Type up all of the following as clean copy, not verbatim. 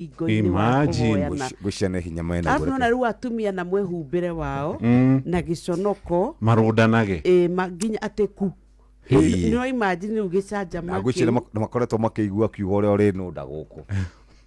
Rũthingo-inĩ wa Imagine. kũhoyana. Ngwĩciria nĩ hinya mena Arabu nona rĩu atumia na mwĩhumbĩre wao na gĩconoko. Marũndanage. Ĩ, nginya atĩ ku no imagine rĩu gĩcanjama Ngwĩciria kĩu. nĩ makoretwo makĩigua kiugo ũrĩa ũrĩ nũnda gũkũ.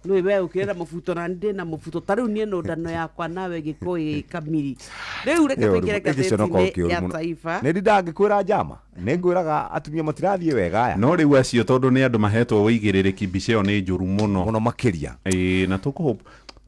Nĩ we ũkĩrĩ na mũbuto na ndĩ na mũbuto, ta rĩu niĩ nũndano yakwa nawe gĩkũyũ kamiri. Rĩu reke tũingĩre ngathĩti-inĩ ya Taifa. Nĩ ndindaga ngĩkwĩra njama, nĩ ngwĩraga atumia matirathiĩ wega aya. No rĩu acio tondũ nĩ andũ mahetwo ũigĩrĩrĩki, mbica ĩyo nĩ njũru mũno. Mũno makĩria. Ĩĩ, na tũkũ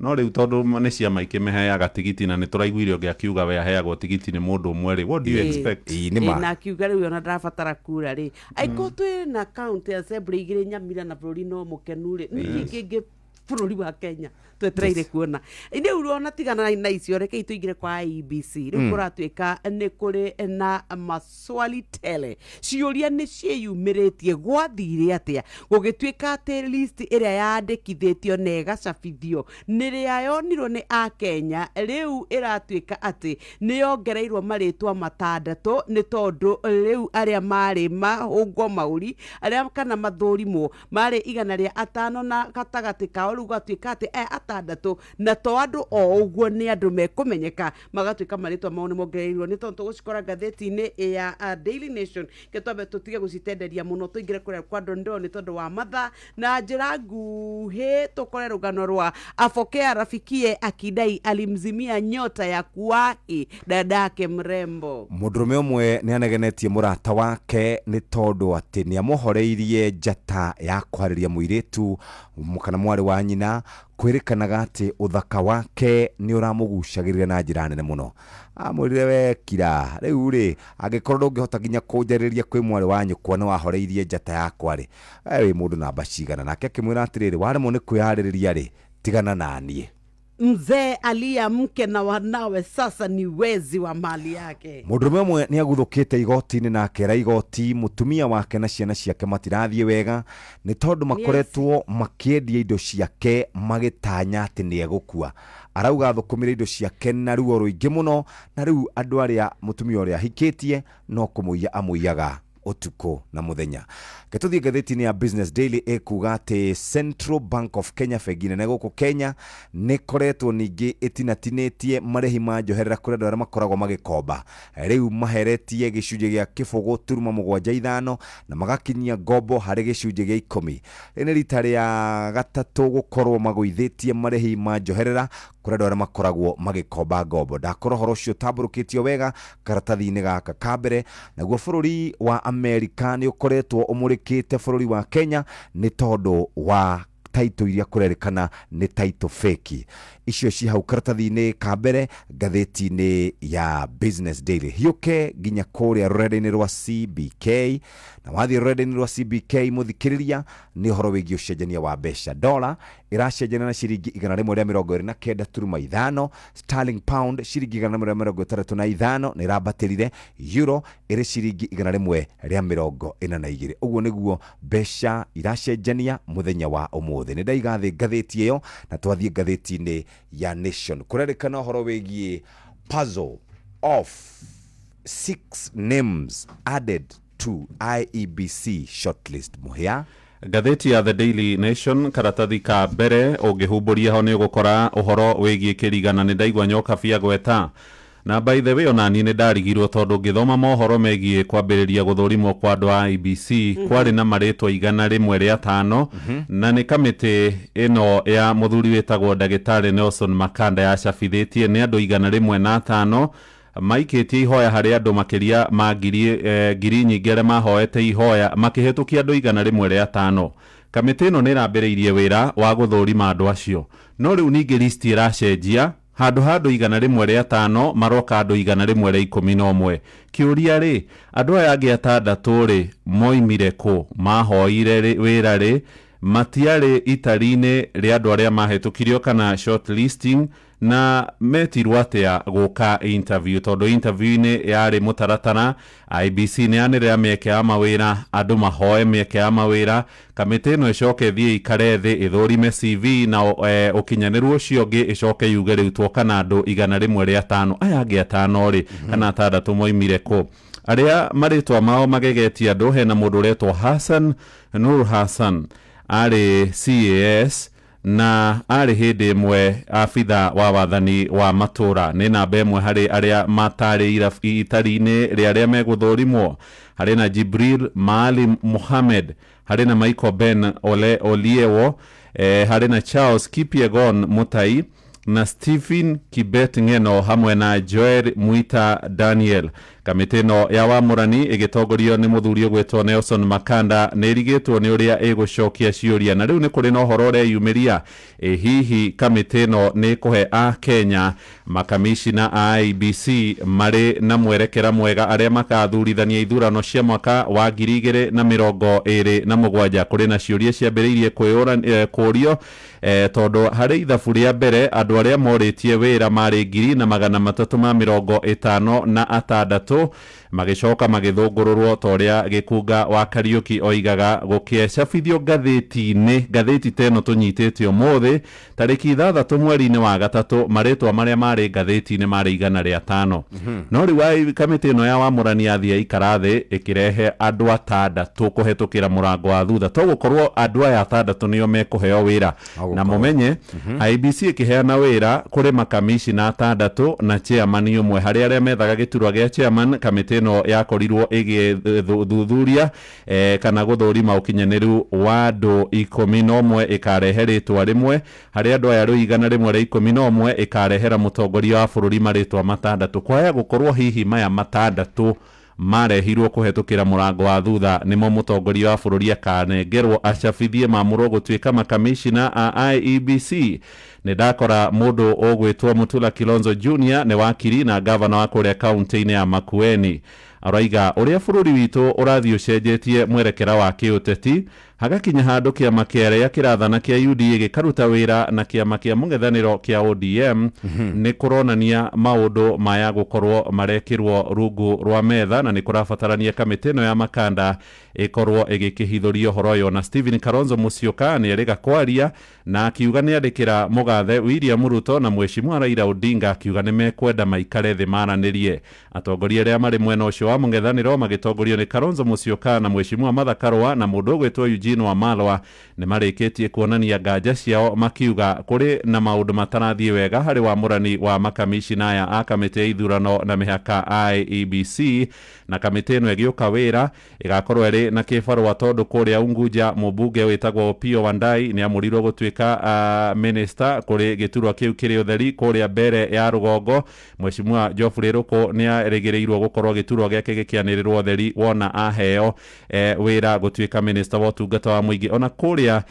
no rĩu tondũ nĩ ciama ikĩmĩheaga tigiti na nĩ tũraiguire ũngĩ akiuga we aheagwo tigiti nĩ mũndũ ũmwe rĩ, what do you expect? Ĩĩ, nĩ ma. Ĩ, na akiuga rĩu ona ndarabatara kura rĩ, angĩkorwo twĩ na county assembly igĩrĩ Nyamira na bũrũri no mũkenu rĩ, nĩkĩ kĩngĩ bũrũri wa Kenya twetereire kuona rĩu? Ona tigana na icio, rekei tũingĩre kwa IEBC. Rĩu kũratuĩka nĩ kũrĩ na maswali tele, ciũria nĩ ciĩyumĩrĩtie. Gwathire atĩa gũgĩtuĩka atĩ list ĩrĩa yandĩkithĩtio na ĩgacabithio nĩrĩa yonirwo nĩ akenya rĩu ĩratuĩka atĩ nĩ yongereirwo marĩtwa matandatũ, nĩ tondũ rĩu arĩa marĩ mahũngwo maũri arĩa kana mathũrimwo marĩ 105, na gatagatĩ kao rĩu gũgatuĩka atĩ aya atandatũ na to andũ o ũguo, nĩ andũ mekũmenyeka, magatuĩka marĩtwa mao nĩ mongereirwo. Nĩ tondũ tũgũcikora ngathĩti-inĩ ya Daily Nation. Ke twambe tũtige gũcitenderia mũno, tũingĩre kũrĩa kwa dondoo nĩ tondũ wa mathaa. Na njĩra nguhĩ tũkore rũgano rwa afokea rafikie akidai alimzimia nyota ya kuwahi dadake mrembo. Mũndũrũme ũmwe nĩ anegenetie mũrata wake nĩ tondũ atĩ nĩ amũhoreirie njata ya kwarĩria mũirĩtu kana mwarĩ wa nyina. Kwĩrĩkanaga atĩ ũthaka wake nĩ ũramũgucagĩrĩria na njĩra nene mũno. Amwĩrire, "We kira rĩu rĩ, angĩkorwo ndũngĩhota nginya kũnjarĩria kwĩ mwarĩ wa nyũkwa nĩ wahoreirie njata yakwa rĩ, we wĩ mũndũ namba cigana?" Nake akĩmwĩra atĩrĩrĩ, "Waremwo nĩ kwĩyarĩrĩria rĩ, tigana naniĩ." Mzee aliya mke na wanawe sasa ni wezi wa mali yake. Mũndũrũme ũmwe nĩ aguthũkĩte igoti-inĩ na akera igoti mũtumia wake na ciana ciake matirathiĩ wega nĩ tondũ makoretwo makĩendia indo ciake magĩtanya atĩ nĩ egũkua. Arauga athũkũmire indo ciake na ruo rũingĩ mũno, na rĩu andũ arĩa mũtumia ũrĩa ahikĩtie no kũmũiya amũiyaga ũtukũ na mũthenya. Reke tũthiĩ ngathĩti-inĩ ya Business Daily. Ĩkuga atĩ Central Bank of Kenya, bengi nene gũkũ Kenya, nĩ ĩkoretwo ningĩ ĩtinatinĩtie marĩhi ma njoherera kũrĩ andũ arĩa makoragwo magĩkomba. Rĩu maheretie gĩcunjĩ gĩa 0.75 na magakinyia ngombo harĩ gĩcunjĩ gĩa 10. Rĩrĩ nĩ rita rĩa gatatũ gũkorwo magũithĩtie marĩhi ma njoherera kũrĩ andũ arĩa makoragwo magĩkomba ngombo. Ndakora ũhoro ũcio ũtambũrũkĩtio wega karatathi-inĩ gaka ka mbere. Naguo bũrũri wa Amerika nĩ ũkoretwo ũmũrĩkĩte bũrũri wa Kenya nĩ tondũ wa taito iria kũrerĩkana nĩ taito feki. Icio ci hau karatathi-inĩ ka mbere ngathĩti-inĩ ya Business Daily. Hiũke nginya kũrĩa rũrenda-inĩ rwa CBK, na wathiĩ rũrenda-inĩ rwa CBK, mũthikĩrĩria, nĩ ũhoro wĩgiĩ ũcenjania wa mbeca. Dola ĩracenjania na ciringi 129.5, sterling pound ciringi 165, nĩ ĩrambatĩrire, euro ĩrĩ ciringi 142. Ũguo nĩguo mbeca iracenjania mũthenya wa ũmũthĩ. Nĩ ndaiga thĩ ngathĩti ĩyo na twathiĩ ngathĩti-inĩ ya Nation. Kũrerĩkana ũhoro wĩgiĩ puzzle of six names added to IEBC shortlist. Mũhĩa. Ngathĩti ya The Daily Nation karatathi ka mbere ũngĩhumbũria ho nĩ ũgũkora ũhoro wĩgiĩ kĩrigana. Nĩ ndaigua nyoka bia gweta, na by the way onaniĩ nĩ ndarigirwo tondũ ngĩthoma mohoro megiĩ kwambĩrĩria gũthũrimwo kwa andũ a IEBC kwarĩ na marĩtwa 105, na nĩ kamĩtĩ ĩno ya mũthuri wĩtagwo ndagĩtarĩ Nelson Makanda yacabithĩtie nĩ andũ 105 maikĩtie ihoya harĩ andũ makĩria ma ngiri nyingĩ arĩa mahoete ihoya, makĩhĩtũkia andũ 105. Kamĩtĩ ĩno nĩ ĩrambĩrĩirie wĩra wa gũthũrima andũ acio, no rĩu ningĩ list ĩracenjia. Handũ ha andũ 105 maroka andũ 111. Kĩũria rĩ, andũ aya angĩ atandatũ rĩ, moimire kũ? Mahoire wĩra rĩ? Matiarĩ itari-inĩ rĩa andũ arĩa mahĩtũkirio kana shortlisting, na metirwo atĩa gũka interview? Tondũ interview-inĩ yarĩ mũtaratara, IEBC nĩ yanĩrĩra mĩeke ya mawĩra, andũ mahoe mĩeke ya mawĩra, kamĩtĩ ĩno ĩcoke ĩthiĩ ikare thĩ ĩthũrime CV na ũkinyanĩru ũcio ũngĩ, ĩcoke yuge rĩu tuoka na andũ 105. Aya angĩ atano rĩ, kana atandatũ, moimire kũ? Arĩa marĩtwa mao magegetie andũ, hena mũndũ ũretwo Hassan Nur Hassan, arĩ CAS. Na arĩ hĩndĩ ĩmwe abitha wa wathani wa matũra, nĩ namba ĩmwe harĩ arĩa matarĩ itari-inĩ rĩa arĩa megũthũrimwo. Harĩ na Jibril Maalim Mohamed, harĩ na Michael Ben Ole Oliewo, harĩ na Charles Kipyegon Mutai na Stephen Kibet Ng'eno hamwe na Joel Mwita Daniel. Kamĩtĩ ĩno ya wamũrani ĩgĩtongorio nĩ mũthuri ũgwĩtwo Nelson Makanda nĩ ĩrigĩtwo nĩ ũrĩa ĩgũcokia ciũria, na rĩu nĩ kũrĩ na ũhoro ũreyumĩria. Ĩ hihi kamĩtĩ ĩno nĩ ĩkũhe a Kenya makamishina a IEBC marĩ na mwerekera mwega arĩa makathurithania ithurano cia mwaka wa 2027? Kũrĩ na ciũria ciambĩrĩirie kũũrio, tondũ harĩ ithabu rĩa mbere andũ arĩa morĩtie wĩra marĩ 1,356, magĩcoka magĩthũngũrũrwo ta ũrĩa Gĩkunga wa Kariũki oigaga, gũkĩcabithio ngathĩti-inĩ. Ngathĩti ta ĩno tũnyitĩte ũmũthĩ tarĩki 6 mweri-inĩ wa gatatũ, marĩtwa marĩa marĩ ngathĩti-inĩ marĩ 105. No rĩu kamĩtĩ ĩno ya wamũrani yathiĩ yaikara thĩ ĩkĩrehe andũ 6 kũhetũkĩra mũrango wa thutha. To gũkorwo andũ aya 6 nĩo mekũheo wĩra, na mũmenye IEBC ĩkĩheana wĩra kũrĩ makamishina 6 na chairman ũmwe. Harĩ arĩa methaga gĩturwa gĩa chairman, kamĩtĩ ĩno yakorirwo ĩgĩthuthuria kana gũthũrima ũkinyanĩru wa andũ 11, ĩkarehe rĩtwa rĩmwe. Harĩ andũ aya rĩu 111, ĩkarehera mũtongoria wa bũrũri marĩtwa 6. Kwaya gũkorwo hihi maya 6 marehirwo kũhetũkĩra mũrango wa thutha nĩmo mũtongoria wa bũrũri akanengerwo acabithie mamũrwo gũtuĩka makamishina a IEBC. Nĩ ndakora mũndũ ũgwĩtwo Mutula Kilonzo Junior, nĩ wakiri na gavana wa kũrĩa kaunti-inĩ ya Makueni, araiga ũrĩa bũrũri witũ ũrathiĩ ũcenjetie mwerekera wa kĩũteti, hagakinya handũ kĩama kĩarĩa kĩrathana kĩa UDA gĩkaruta wĩra na kĩama kĩa mũng'ethanĩro kĩa ODM, nĩ kũronania maũndũ maya gũkorwo marekĩrwo rungu rwa metha, na nĩ kũrabatarania kamĩtĩ ĩno ya Makanda ĩkorwo ĩgĩkĩhithũria ũhoro ũyũ. Na Stephen Kalonzo Musyoka nĩ erĩga kwaria na akiuga nĩ andĩkĩra mũgathe William Ruto na mheshimiwa Raila Odinga, akiuga nĩ mekwenda maikare thĩ maranĩrie. Atongoria arĩa marĩ mwena ũcio wa mũng'ethanĩro magĩtongorio nĩ Kalonzo Musyoka na mheshimiwa Martha Karua na mũndũ ũgwĩtwo Eugene Wamalwa nĩ marĩkĩtie kuonania nganja ciao, makiuga kũrĩ na maũndũ matarathiĩ wega harĩ wamũrani wa makamishina aya a kamĩtĩ ya ithurano na mĩhaka IEBC. Na kamĩtĩ ĩno ĩgĩũka wĩra ĩgakorwo ĩrĩ na kĩbarũa, tondũ kũrĩa Unguja mũmbunge wĩtagwo Opiyo Wandayi nĩ amũrirwo gũtuĩka minister kũrĩ gĩturwa kĩu kĩrĩ ũtheri. Kũrĩa mbere ya rũgongo mheshimiwa Geoffrey Ruku nĩ arĩgĩrĩirwo gũkorwo gĩturwa gĩake gĩkĩanĩrĩrwo ũtheri wona aheo wĩra gũtuĩka minister wa ũtungata wa mũingĩ. Ona kũrĩa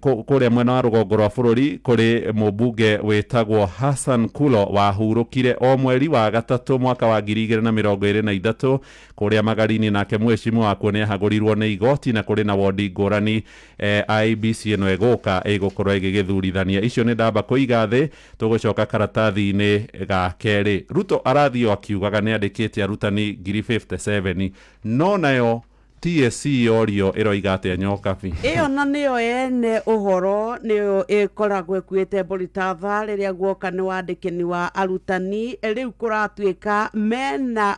kũrĩa mwena wa rũgongo rwa bũrũri kũrĩ mũmbunge wĩtagwo Hassan Kulo wahurũkire o mweri wa gatatũ mwaka wa 2023 kũrĩa Magarini, nake mheshimiwa wakuo nĩ ahagũrirwo nĩ igoti, na kũrĩ na wondi ngũrani IEBC ĩno ĩgũka ĩgũkorwo ĩgĩgĩthurithania. Icio nĩ ndamba kũiga thĩ, tũgũcoka karatathi-inĩ ga kerĩ. Ruto arathiĩ o akiugaga nĩ andĩkĩte arutani 57,000, no nayo TSC yorio ĩroiga atĩa, Nyokabi? Ĩyo na nĩyo ene ũhoro, nĩyo ĩkoragwo ĩkuĩte mbũritatha rĩrĩa guoka nĩ wandĩkĩni wa arutani. Rĩu kũratuĩka mena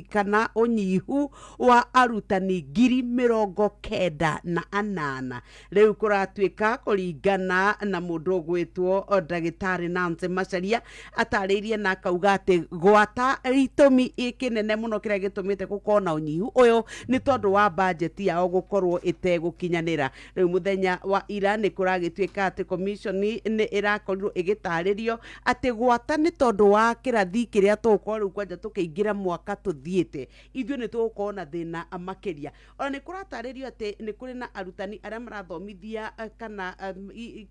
kana ũnyihu wa arutani 98,000. Rĩu kũratuĩka kũringana na mũndũ ũgwĩtwo ndagĩtarĩ Nancy Macharia, atarĩirie na akauga atĩ gwata itũmi kĩnene mũno kĩrĩa gĩtũmĩte gũkorwo na ũnyihu ũyũ nĩ tondũ wa bajeti yao gũkorwo ĩtegũkinyanĩra. Rĩu mũthenya wa ira nĩ kũragĩtuĩka atĩ commission nĩ ĩrakorirwo ĩgĩtarĩrio atĩ gwata nĩ tondũ wa kĩrathi kĩrĩa tũgũkorwo rĩu kwanja tũkĩingĩra mwaka tũthiĩte, ithuĩ nĩ tũgũkorwo na thĩna makĩria. Ona nĩ kũratarĩrio atĩ nĩ kũrĩ na arutani arĩa marathomithia kana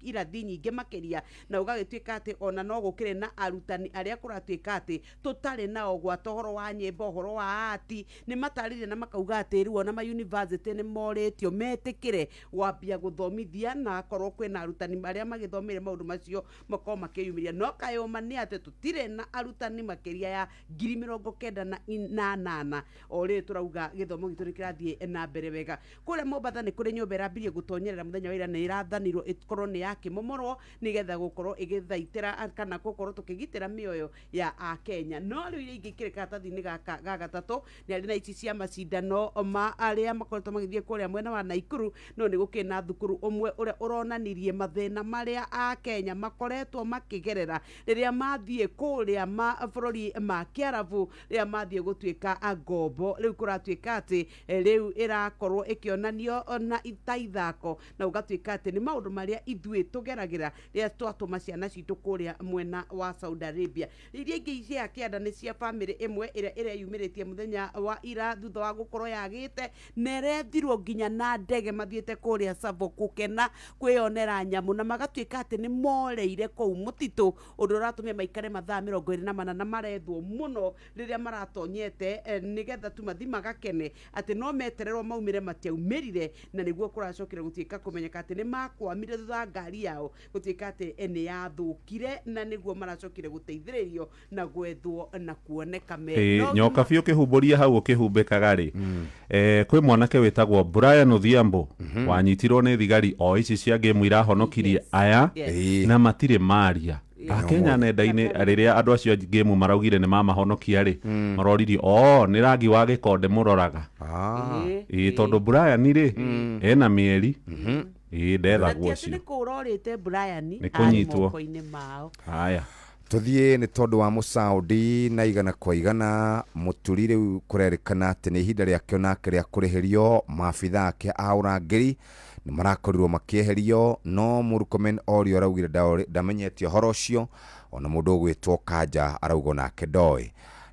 irathi nyingĩ makĩria, na ũgagĩtuĩka atĩ ona no gũkĩrĩ na arutani arĩa kũratuĩka atĩ tũtarĩ nao, gwata ũhoro wa nyĩmbo, ũhoro wa ati. Nĩ matarĩrie na makauga atĩ rĩu ona ma university nĩ morĩtio metĩkĩre gwambia gũthomithia, na akorwo kwĩna arutani arĩa magĩthomeire maũndũ macio makorwo makĩyumĩria. No kayũma nĩ atĩ tũtirĩ na arutani makĩria ya 98,000. O rĩrĩ tũrauga gĩthomo gitũ nĩ kĩrathiĩ na mbere wega. Kũrĩa Mombatha nĩ kũrĩ nyũmba ĩrambirie gũtonyerera mũthenya wa ira, nĩ ĩrathanirwo ĩkorwo nĩ yakĩmomorwo nĩgetha gũkorwo ĩgĩthaitĩra kana gũkorwo tũkĩgitĩra mĩoyo ya Akenya. No rĩu iria ingĩ ikĩrĩ karatathi-inĩ gaka ga gatatũ nĩ arĩ na ici cia macindano ma Arĩa makoretwo magĩthiĩ kũrĩa mwena wa Naikuru, no nĩ gũkĩrĩ na thukuru ũmwe ũrĩa ũronanirie mathĩna marĩa Akenya makoretwo makĩgerera rĩrĩa mathiĩ kũrĩa mabũrũri ma Kĩarabu, rĩrĩa mathiĩ gũtuĩka ngombo. Rĩu kũratuĩka atĩ rĩu ĩrakorwo ĩkĩonanio na ta ithako, na gũgatuĩka atĩ nĩ maũndũ marĩa ithuĩ tũgeragĩra rĩrĩa twatũma ciana citũ kũrĩa mwena wa Saudi Arabia. Iria ingĩ cia kĩanda nĩ cia bamĩrĩ ĩmwe ĩrĩa ĩreyumĩrĩtie mũthenya wa ira thutha wa gũkorwo yagĩte na ĩrethirwo nginya na ndege mathiĩte kũrĩa Tsavo gũkena kwĩyonera nyamũ, na magatuĩka atĩ nĩ moreire kũu mũtitũ, ũndũ ũratũmire maikare mathaa 24 na marethwo mũno rĩrĩa maratonyete nĩgetha tu mathi magakene atĩ no metererwo maumĩre, matiaumĩrire, na nĩguo kũracokire gũtuĩka kũmenyeka atĩ nĩ makwamire thutha wa ngari yao gũtuĩka atĩ nĩ yathũkire, na nĩguo maracokire gũteithĩrĩrio na gwethwo na kuoneka me Ĩĩ, no nyoka biũ ũkĩhumbũria hau ũkĩhumbĩkaga rĩ, kwĩ mwanake wĩtagwo Brian Odhiambo wanyitirwo nĩ thigari o ici cia ngĩmu irahonokirie aya na matirĩ maria Akenya nenda-inĩ rĩrĩa andũ acio a ngĩmu maraugire nĩ mamahonokia rĩ, maroririe o nĩ rangi wa gĩkonde mũroraga. Ĩĩ, tondũ Brian rĩ ena mĩeri ĩĩ Na ndethagwo ti atĩ nĩ ũcio kũrorĩte Brian Nĩ arĩ kũnyitwo. moko-inĩ mao. Haya. Tũthiĩ nĩ tondũ wa mũsaudi na igana kwa igana mũturi rĩu kũrerĩkana atĩ nĩ ihinda rĩake onake rĩa kũrĩhĩrio. Maabitha ake a ũrangĩri nĩ marakorirwo makĩeherio, no Murkomen orio araugire ndamenyete ũhoro ũcio, ona mũndũ ũgwĩtwo Kanja arauga onake ndoĩ.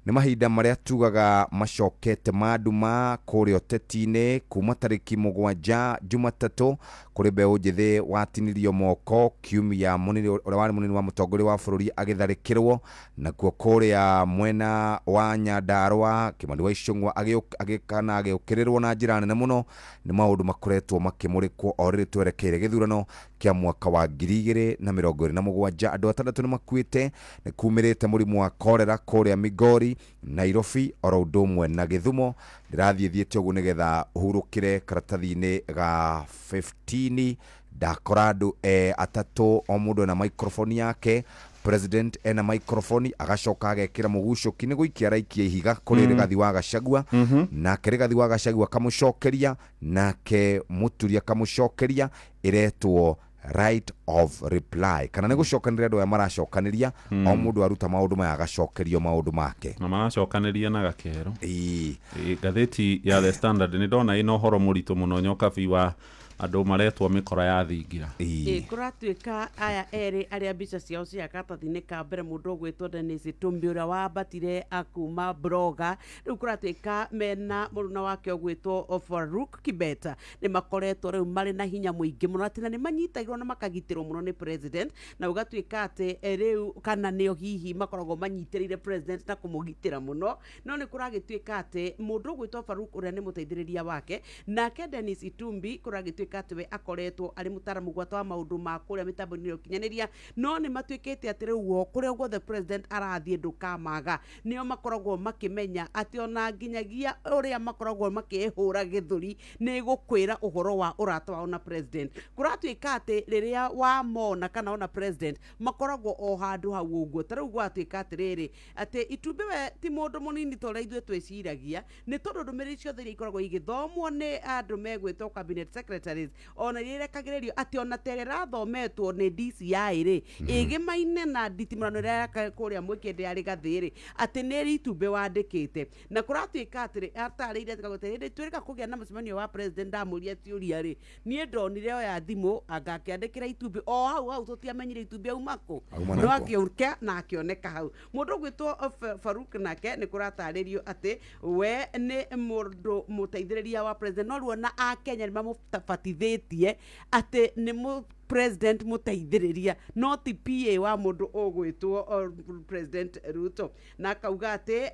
Nĩ mahinda marĩa tugaga macokete ma nduma kũrĩa ũteti-inĩ kuma tarĩki 7 Jumatatũ kũrĩ mbeũ njĩthĩ watinirio moko, kiumia mũnini ũrĩa warĩ mũnini wa mũtongoria wa bũrũri agĩtharĩkĩrwo, nakuo kũrĩa mwena wa Nyandarũa Kĩmani wa Ichung'wa agĩkana agĩũkĩrĩrwo na njĩra nene mũno. Nĩ maũndũ makoretwo makĩmũrĩkwo o rĩrĩ twerekeire gĩthurano kĩa mwaka wa 2027. Andũ 6 nĩ makuĩte, nĩ kumĩrĩte mũrimũ wa korera kũrĩa Migori, Nairobi oro ũndũ ũmwe na Gĩthumo. Ndĩrathiĩ thiĩte ũguo nĩgetha hurũkĩre karatathi-inĩ ga 15. Ndakora andũ atatũ, o mũndũ ena microphone yake. President ena microphone, agacoka agekĩra mũgucũki nĩ gũikia araikia ihiga kũrĩ Rigathi wa Gachagua, nake Rigathi wa Gachagua akamũcokeria, nake Mũturi akamũcokeria. Ĩretwo right of reply, kana nĩ gũcokanĩria andũ aya maracokanĩria, o mũndũ aruta maũndũ maya agacokerio maũndũ make. Na maracokanĩria na gakero. Ĩĩ. Ĩĩ, ngathĩti ya The Standard nĩ ndona ĩna ũhoro mũritũ mũno, nyokabi wa andũ maretwo mĩkora ya thingira. Ĩ kũratuĩka aya erĩ arĩa mbica ciao cia karatathi-inĩ ka mbere, mũndũ ũgwĩtwo Dennis Tumbi ũrĩa wambatire kuma broga, rĩu kũratuĩka mena mũruna wake ũgwĩtwo Faruk Kibet nĩ makoretwo rĩu marĩ na hinya mũingĩ mũno, atĩ na nĩ manyitagĩrwo na makagitĩrwo mũno nĩ president, na gũgatuĩka atĩ rĩu kana nĩo hihi makoragwo manyitĩrĩire president na kũmũgitĩra mũno. No nĩ kũragĩtuĩka atĩ mũndũ ũgwĩtwo Faruk ũrĩa nĩ mũteithĩrĩria wake, nake Dennis Itumbi kũragĩtuĩka atĩ we akoretwo arĩ mũtaramu gwata wa maũndũ ma kũrĩa mĩtambo-inĩ ya ũkinyanĩria, no nĩ matuĩkĩte atĩ rĩu o kũrĩa guothe president arathiĩ ndũkamaga, nĩo makoragwo makĩmenya atĩ ona nginyagia ũrĩa makoragwo makĩhũra gĩthũri nĩ gũkwĩra ũhoro wa ũrata wao na president. Kũratuĩka atĩ rĩrĩa wamona kana ona president makoragwo o handũ hau ũguo. Ta rĩu gwatuĩka atĩrĩrĩ, atĩ Itumbĩ we ti mũndũ mũnini ta ũrĩa ithuĩ twĩciragia, nĩ tondũ ndũmĩrĩri ciothe iria ikoragwo igĩthomwo nĩ andũ megwĩtwo cabinet secretaries, ona iria irekagĩrĩrio atĩ ona ta ĩrĩa ĩrathometwo nĩ DCI rĩ, ĩgĩmaine na nditimũrano ĩrĩa yaka kũrĩa mwĩkĩndĩ ya Rigathĩ rĩ, atĩ nĩ Itumbĩ wandĩkĩte. Na kũratuĩka atĩrĩ atarĩire atĩ hĩndĩ twĩrĩga kũgĩa na mũcemanio wa president ndamũria ciũria rĩ, niĩ ndonire oya thimũ anga akĩandĩkĩra Itumbĩ o hau hau, tũtiamenyire Itumbĩ auma kũ, Auma no nakũ. akĩũka na akĩoneka hau. Mũndũ ũgwĩtwo Faruk nake nĩ kũratarĩrio atĩ we nĩ mũndũ mũteithĩrĩria wa president, no rĩu ona Akenya nĩ mamũbatithĩtie atĩ nĩ mũ president mũteithĩrĩria, no ti PA wa mũndũ ũgwĩtwo President Ruto. Na akauga atĩ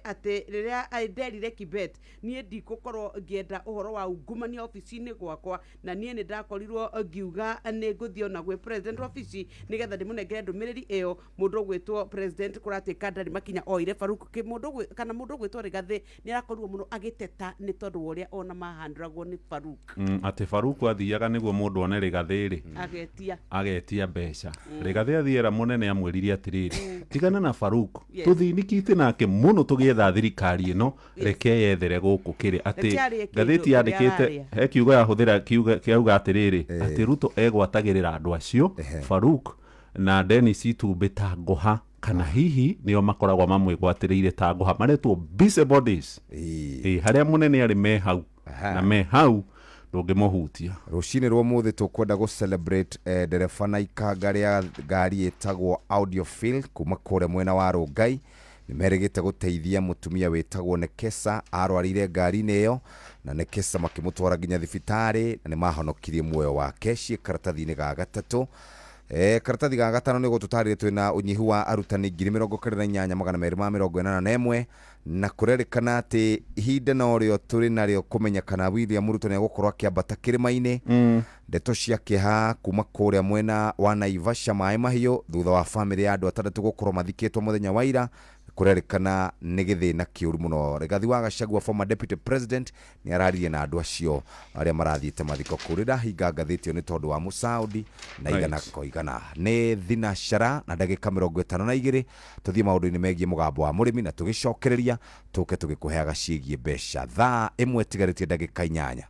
rĩrĩa nderire Kibet niĩ ndikũkorwo ngĩenda ũhoro wa ungumania obici-inĩ gwakwa, na niĩ nĩ ndakorirwo ngiuga nĩ ngũthiĩ ona gwĩ president obici nĩgetha ndĩmũnengere ndũmĩrĩri ĩyo. Mũndũ ũgwĩtwo president kũratuĩka ndarĩ makinya oire Faruk mũndũ kana mũndũ ũgwĩtwo Rigathĩ nĩ arakorirwo mũno agĩteta nĩ tondũ wa ũrĩa ona mahandũragwo nĩ Faruk. Atĩ Faruku athiaga nĩguo mũndũ one Rigathĩ rĩ. Agetia. Agetia. Agetia mbeca. Rigathi athiera munene amwĩrire atĩrĩrĩ, tigana na Faruk, Yes. tũthinikite nake mũno tũgĩetha thirikari ĩno, reke yethere gũkũ kĩrĩ atĩ Reke arĩe kĩndũ ngathĩti kĩrĩa yandĩkĩte ararĩa. He kiugo yahũthĩra kiugo kĩauga atĩrĩrĩ, atĩ Ruto egwatagĩrĩra andũ acio Faruk na Dennis Itumbĩ ta ngũha, kana hihi nĩo makoragwo mamwĩgwatĩrĩire ta ngũha, maretwo busy bodies. Ĩĩ. Ĩĩ, harĩa mũnene arĩ me hau Aha. na me hau ndũngĩmũhutia. Rũcinĩ rwa ũmũthĩ tũkwenda gũ celebrate ndereba na ikanga rĩa ngari ĩtagwo Audiophile kuma kũrĩa mwena wa Rũngai. Nĩ merĩgĩte gũteithia mũtumia wĩtagwo Nekesa, arwarire ngari-inĩ ĩyo na Nekesa makĩmũtwara nginya thibitarĩ na nĩ mahonokirie muoyo wake. Ciĩ karatathi-inĩ ga gatatũ. Karatathi ga gatano nĩ gũtũtarĩria twĩna ũnyihu wa arutani 98,281, na kũrerĩkana atĩ ihinda no rĩo tũrĩ narĩo kũmenya kana William Ruto nĩ egũkorwo akĩambata kĩrĩma-inĩ. Ndeto cia kĩeha kuma kũrĩa mwena wa Naivasha maĩ mahiũ thutha wa bamĩrĩ ya andũ atandatũ gũkorwo mathikĩtwo mũthenya wa ira, kũrerĩkana nĩ gĩthĩna kĩũru mũno. Rigathi wa Gachagua, former deputy president, nĩ araririe na andũ acio arĩa marathiĩte mathiko kũu. Rĩrahinga ngathĩti ĩyo nĩ tondũ wa Mũsaudi na igana Right. ko igana nĩ thinacara na ndagĩka 52. Tũthiĩ maũndũ-inĩ megiĩ mũgambo wa mũrĩmi na tũgĩcokereria tũke tũgĩkũheaga ciĩgiĩ mbeca thaa 1 tigarĩtie ndagĩka 8.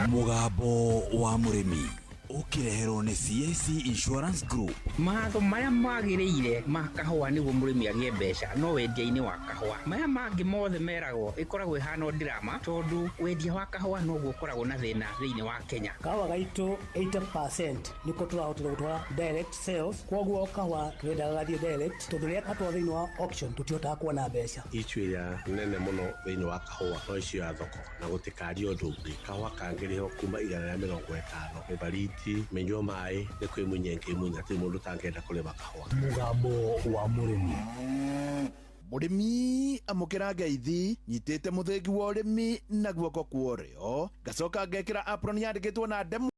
Mũgambo wa mũrĩmi ũkĩreherwo nĩ CAC Insurance Group. Matho marĩa magĩrĩire ma kahũa nĩguo mũrĩmi agĩe mbeca no wendia-inĩ wa kahũa. Maya mangĩ mothe meragwo ĩkoragwo ĩhana o ndirama, tondũ wendia wa kahũa noguo ũkoragwo na thĩna thĩinĩ wa Kenya. Kahũa gaitũ 80% nĩko tũrahotire gũtwara direct sales, koguo kahũa tũrendaga gathiĩ direct, tondũ rĩrĩa gatwarwo thĩinĩ wa auction tũtihotaga kuona mbeca. Issue ĩrĩa nene mũno thĩinĩ wa kahũa no issue ya thoko, na gũtikaria ũndũ ũngĩ. Kahũa kangĩrĩhwo kuma 150 mĩbariti mĩnyua maĩ nĩ kwĩmunya ĩngĩmunya, hatirĩ mũndũ ũtangĩenda kũrĩma kahũa. Mũgambo wa mũrĩmi. Mũrĩmi amũkĩra ngeithi, nyitĩte mũthĩgi wa ũrĩmi na guoko kwa ũrĩo, ngacoka ngekĩra apron yandĩkĩtwo na ndemwa.